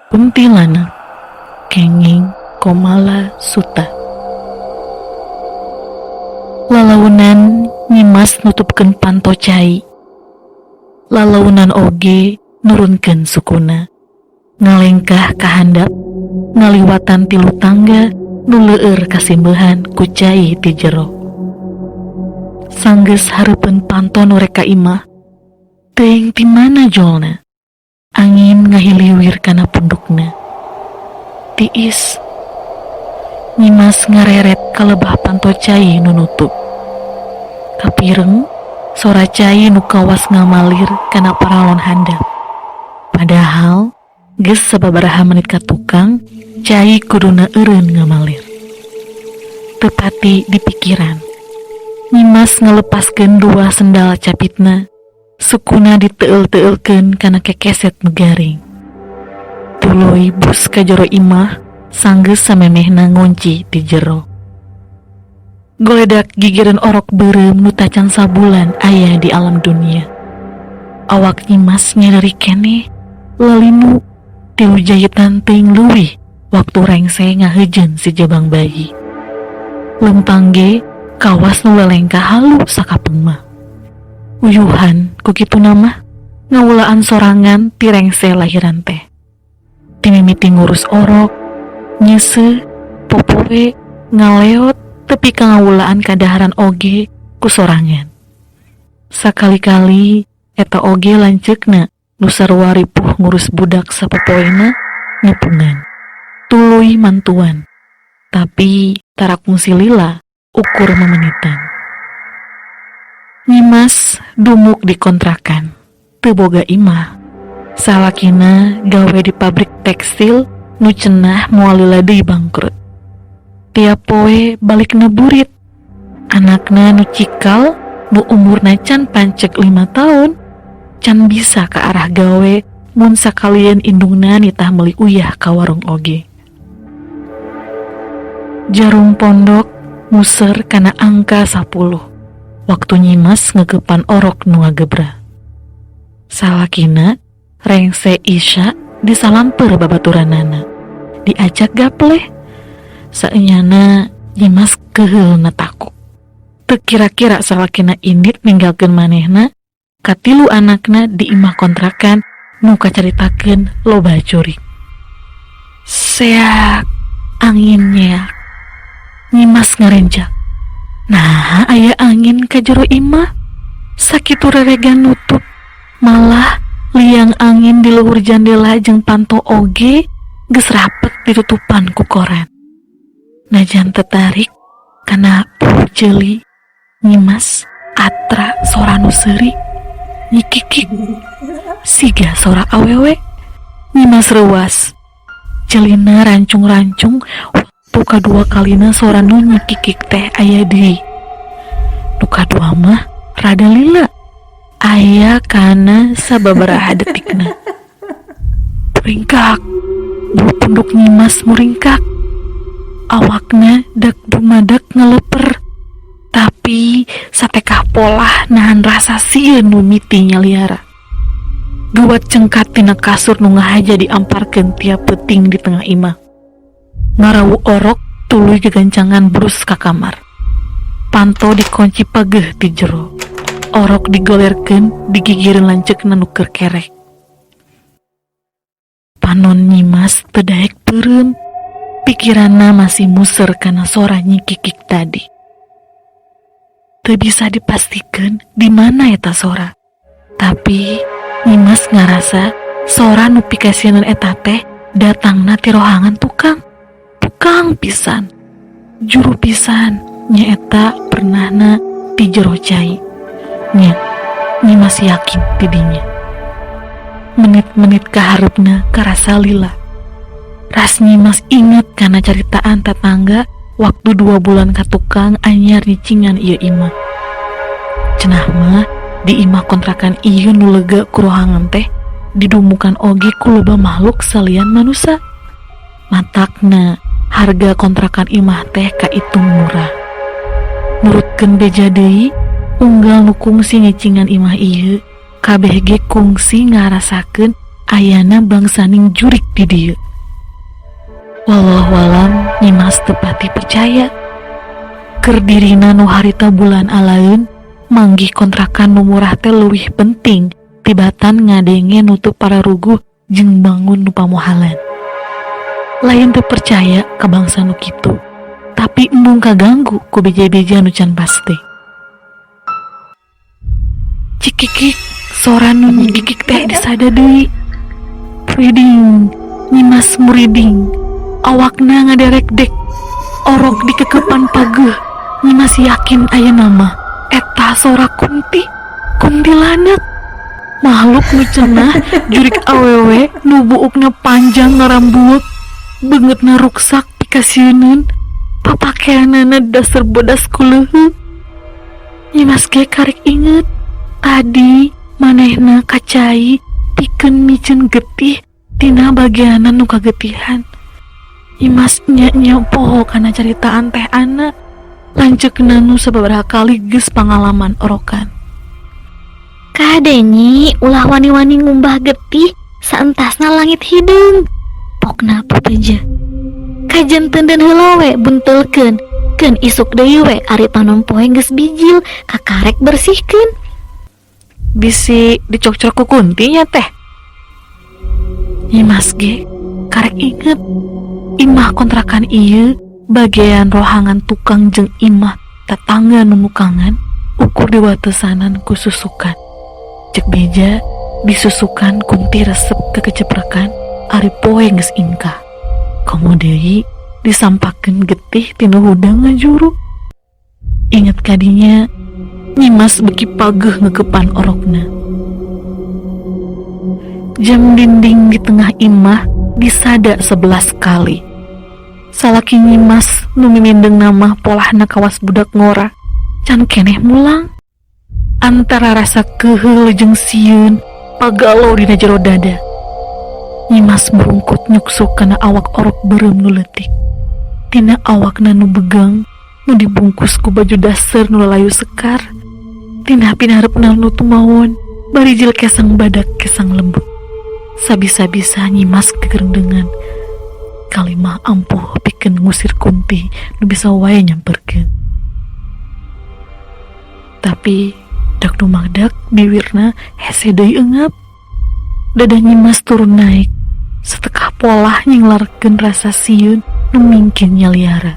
Kuntilanak kenging Komala Suta. Lalaunan Nyimas nutupkeun panto cai. Lalaunan oge nurunkeun sukuna. Ngalengkah ka handap ngaliwatan tilu tangga nu leur kasimbehan ku cai ti jero. Sanggeus hareupeun panto nu rek ka imah, teuing ti mana jolna. Angin ngahiliwir kana pundukna. Tiis. Nyimas ngareret ka lebah panto cai nu nutup. Kapireng sora cai nu kawas ngamalir kana paralon handap. Padahal geus sababaraha menit ka tukang, cai kuduna eureun ngamalir. Teu pati dipikiran. Nyimas ngalepaskeun dua sendal capitna. Sukuna diteueul-teueulkeun kana kekeset nu garing. Tuluy bus ka jero imah sanggeus samemehna ngunci ti jero. Goledak gigireun orok beureum nu tacan sabulan aya di alam dunia. Awak Nyimas nyereri keneh, lalinu tilu jahitan teuing leuwih waktu rengse ngaheujeun si jabang bayi. Lempang ge kawas nu lelengkah halu sakapeung mah. Uyuhan ku kituna mah ngawulaan sorangan ti rengse lahiran teh. Ti mimiti ngurus orok, nyeuseuh, popoe, ngaleot tepi ka ngawulaan kadaharan oge ku sorangan. Sakali-kali eta oge lanceukna nu sarua ripuh ngurus budak sapopoena nepungan. Tuluy mantuan. Tapi tara kungsi lila ukur mamenitan. Nyimas dumuk di kontrakan. Teu boga imah. Salakina gawe di pabrik tekstil nu cenah moal lila deui bangkrut. Tiap poe balikna burit. Anakna nu cikal nu umurna can panceg 5 taun can bisa ka arah gawe mun sakalieun indungna nitah meuli uyah ka warung oge. Jarum pondok muser kana angka 10 waktu Nyimas ngeukepan orok nu ngagebra. Salakina rengse Isya disalamper babaturanana. Diajak gapleh. Saenyana Nyimas keuheulna takok. Teu kira-kira salakina indit ninggalkeun manehna katilu anakna di imah kontrakan nu kacaritakeun loba jurig. Seak, angin nyeak. Nyimas ngarenjak. Naha aya angin ka jero imah? Sakitu reregan nutup, malah liang angin di luhur jandela jeung panto oge geus rapet ditutupan ku koran. Najan teu tarik kana bulu ceuli Nyimas atra sora nu seuri nyikikik siga sora awewe. Nyimas reuas. Ceulina rancung-rancung waktu kadua kalina sora nu nyikikik teh aya deui. Nu kadua mah rada lila aya kana sababaraha detikna. Muringkak, bulu punduk Nyimas muringkak. Awakna dak dumadak ngaleper. Tapi satekah polah nahan rasa sieun nu miti nyaliara. Gewat cengkat tina kasur nu ngahaja diamparkeun tiap peuting di tengah imah. Ngarawu orok tuluy gagancangan brus ka kamar. Panto dikonci pageuh ti jero. Orok digolerkeun digigireun lanceukna nu keur kerek. Panon Nyimas teu daek peureum, pikiranna masih muser kana sora nyikikik tadi. Teu bisa dipastikeun di mana eta sora. Tapi Nyimas ngarasa sora nu pikasieun eta teh datangna ti rohangan tukang. Tukang pisan. Juru pisan nyaeta pernahna ti jero cai. Nya, Nyimas yakin ti dinya. Menit-menit kahareupna karasa lila. Ras Nyimas inget kana caritaan tatangga waktu 2 bulan ka tukang anyar nyicingan ieu imah. Cenah mah di imah kontrakan ieu nu lega ku rohangan teh didumukan oge ku loba makhluk salian manusa. Matakna harga kontrakan imah teh kaitung murah. Nurutkeun beja deui, unggal nu kungsi nyicingan imah ieu kabeh ge kungsi ngarasakeun. Ayana bangsaning jurig di dieu. Wallahualam, Nyimas teu pati percaya. Keur dirina nu harita bulan alaeun manggih kontrakan nu murah teh leuwih penting tibatan ngadenge nu teu pararuguh jeung bangun nu pamohalan. Lain teu percaya ka bangsa nu kitu, tapi embung kaganggu ku beja-beja nu can pasti. Cikikik, sora nu nyikikik teh disada deui. Muriding, Nyimas muriding. Awakna ngaderek-dek. Orok dikekepan pageuh. Nyimas yakin ayeuna mah eta sora kunti, kuntilanak. Makhluk nu cenah jurig awewe nu buukna panjang ngarambueuk, beungeutna ruksak pikasieuneun, papakeanana dasar bodas kuleuheuk. Nyimas ge karek inget tadi manehna ka cai pikeun miceun getih tina bagianan nu kagetihan. Nyimas nya-nya poho kana caritaan teh Ana, lanceukna nu sababaraha kali geus pangalaman orokan. Kade, Nyi, ulah wani-wani ngumbah getih saentasna langit hideung. Pokna pupeja. Kajen teunden heula we buntelkeun. Keun isuk deui we ari panon poe geus bijil kakarek bersihkeun. Bisi dicokcrok ku kunti nya teh. Nyimas ge karek inget imah kontrakan ieu bagian rohangan tukang jeung imah tetangga nu nukangan ukur diwatesanan ku susukan. Cek beja disusukan kunti resep kekeceprekan ari poe geus ingkah. Komo deui disampakeun getih tina hudang ngajuru. Inget kadinya, Nyimas beki pageuh ngekepan orokna. Jam dinding di tengah imah disada 11 kali. Salaki Nyimas nu mimindengna mah polahna kawas budak ngora, can keneh mulang. Antara rasa keheul jeung sieun pagalo dina jero dada. Nyimas murungkut nyuksuk kana awak orok beureum nu leutik. Tina awakna nu begang nu dibungkus ku baju daster nu lalayu sekar. Tina pinaharepna nu tumawon barijil kesang badak kesang lembut. Sabisa-bisa Nyimas gegerengdengan. Kalimah ampuh pikeun ngusir kunti nu bisa wae nyamperkeun. Tapi dak dumagdak biwirna hese deui eungap. Dada Nyimas turun naik satekah polah nyinglarkeun rasa sieun nu mingkin nyaliara.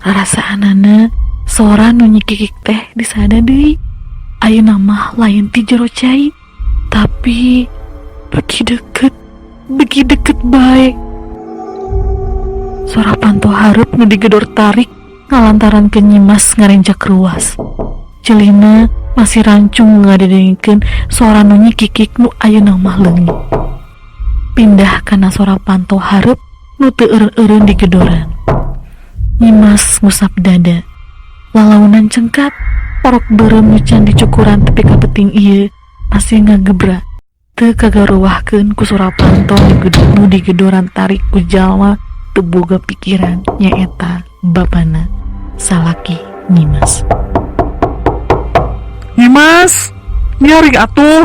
Rarasaanana sora nu nyikikik teh disada deui. Ayeuna mah lain ti jero cai, tapi beki deket bae. Sora panto hareup nu digedor tarik ngalantaran ke Nyimas ngarencak ruas. Celina masih rancung ngadengkeun sora nu nyikikik nu ayeuna mah leungit. Pindah kana sora panto hareup nu teu eureun-eureun digedoran. Nyimas ngusap dada. Lalaunan cengkat, orok beureum nu can dicukuran tepi ka peuting ieu masih ngagebra. Teu kagaruwahkeun ku sora panto nu digedoran tarik ku jalma teu boga pikiran, nyaeta bapana, salaki Nyimas. Nyimas, nyaring atuh.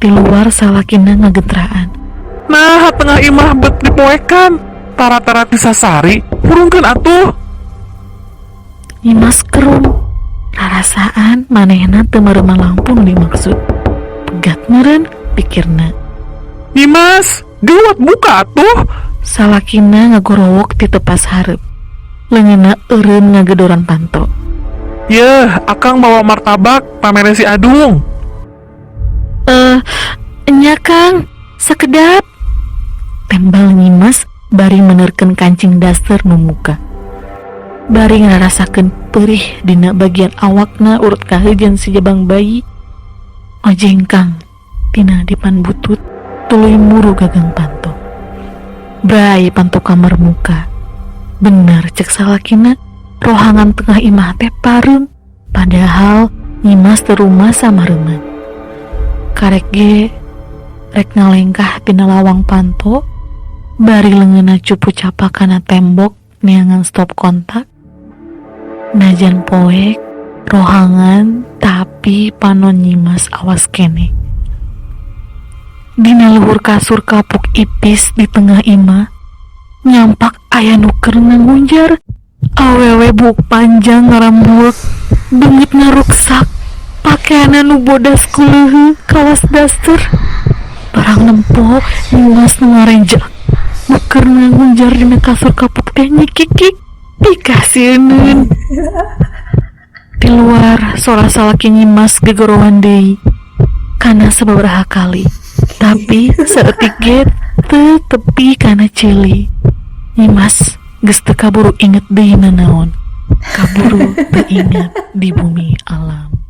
Di luar salakina ngagentraan. Nah, tengah imah bet dipoekan. Tara-tara tisasari, hurungkeun atuh. Nyimas kerung. Rarasaan manehna teu mareuman lampu nu dimaksud. Pegat meureun pikirna. Nyimas, geuwat buka atuh. Salakina ngagorowok ti tepas hareup. Leungeunna eureun ngagedoran panto. Yeuh, akang bawa martabak pamere si Adung. Eh, nya Kang, sakedap. Tembal Nyimas bari menerkeun kancing daster nu muka. Bari ngarasakeun perih dina bagian awakna urut kaheujan si jabang bayi. Ojengkang tina dipan butut tuluy muru gagang panto. Bray panto kamar muka. Bener cek salakina, rohangan tengah imah teh pareum, padahal Nyimas teu rumasa mareuman. Karek ge rek ngalengkah tina lawang panto, bari leungeunna cupu capak kana tembok neangan stop kontak. Najan poek rohangan tapi panon Nyimas awas keneh. Dina luhur kasur kapuk ipis di tengah imah, nyampak aya nu keur ngangunjar. Awewe buuk panjang ngarambueuk, beungeutna ruksak, pakeanna nu bodas ku leuheung kawas daster. Barang nempo Nyimas nu ngarenjak, nu keur ngangunjar dina kasur kapuk teh nyikikik pikasieuneun. Di luar sora salaki Nyimas gegorowan deui kana sababaraha kali, tapi saeutik ge teu tepi kana ceuli. Nyimas geus teu kaburu inget deui nanaon, kaburu teu inget di bumi alam.